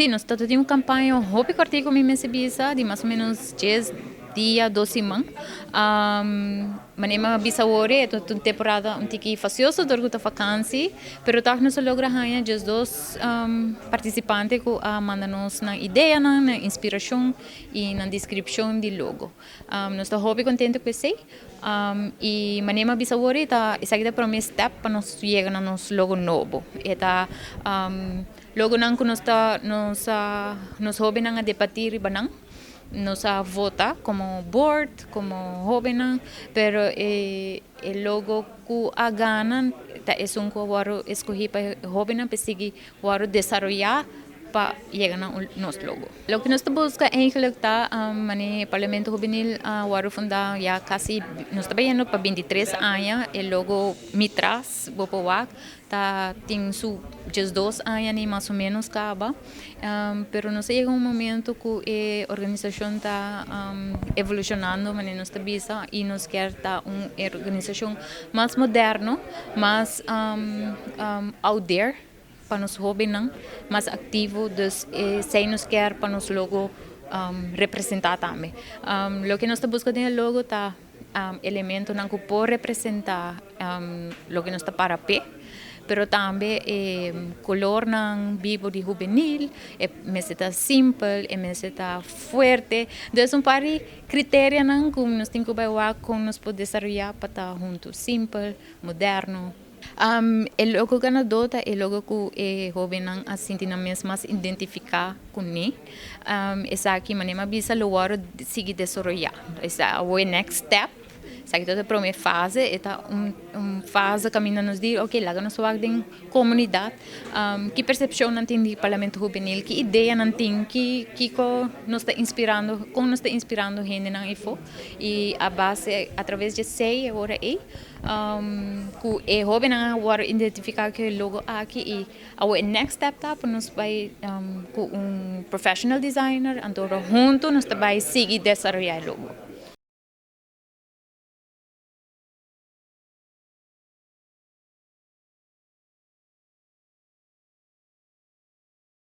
Si, nos tabatin un campaña hopi cortico, mi mester bisa, di mas o menos 10 dia, 2 siman. Manera bisa awor, ta un temporada un tiki fastioso, door cu vakantie, pero toch nos a logra haya 12 participante cu a manda nos nan idea, nan inspiracion y nan descripcion di logo. Nos ta hopi contento cu esey. Y manera bisa awor, ta esaki ta e prome step pa nos yega na nos logo nobo. E ta logo nan cu nos ta nos nos hobennan a debati riba nan. Nos a vota como board, como hobennan, pero e logo cu a gana ta esun cu awor escogi pa hobennan pa sigui awor desaroya pa yega na nos logo. Loke nos ta busca eigenlijk ta mane Parlamento Hubenil awor funda ya casi nos ta bayendo pa 23 aña. E logo mi tras, bo por wak, ta tin su 12 aña ni mas o menos caba, pero nos a yega un momento cu e organisacion ta evolucionando, manera nos ta bisa, y nos kier ta un organisacion mas moderno, mas out there pa nos hobennan, mas activo, dus esey nos kier pa nos logo representa tambe. Loke nos ta busca den logo ta elementonan cu por representa loke nos ta para pe, pero tambe colornan bibo di hubenil, e mester ta simpel, e mester ta fuerte. Dus un par di criterionan cu nos tin cu bay wak con nos por desaroya pa ta hunto simpel, moderno. E logo ganador ta e logo cu e hobennan a sinti nan mes mas identifica cune. Esaki, manera bisa, lo awor sigui desaroya. Esaki e next step. Esaki ta e prome fase, ta un fase caminda nos di, ok, laga nos wak den comunidad, ki percepcion nan tin di Parlamento Hubenil, ki idea nan tin, ki nos ta inspirando, con nos ta inspirando hendenan eyfo. Y a base, atraves di esey, awor ey, cu e hobennan awor identifica cu e logo aki y e next step ta pa nos bay cu un professional designer, anto hunto nos bay sigui desaroya e logo.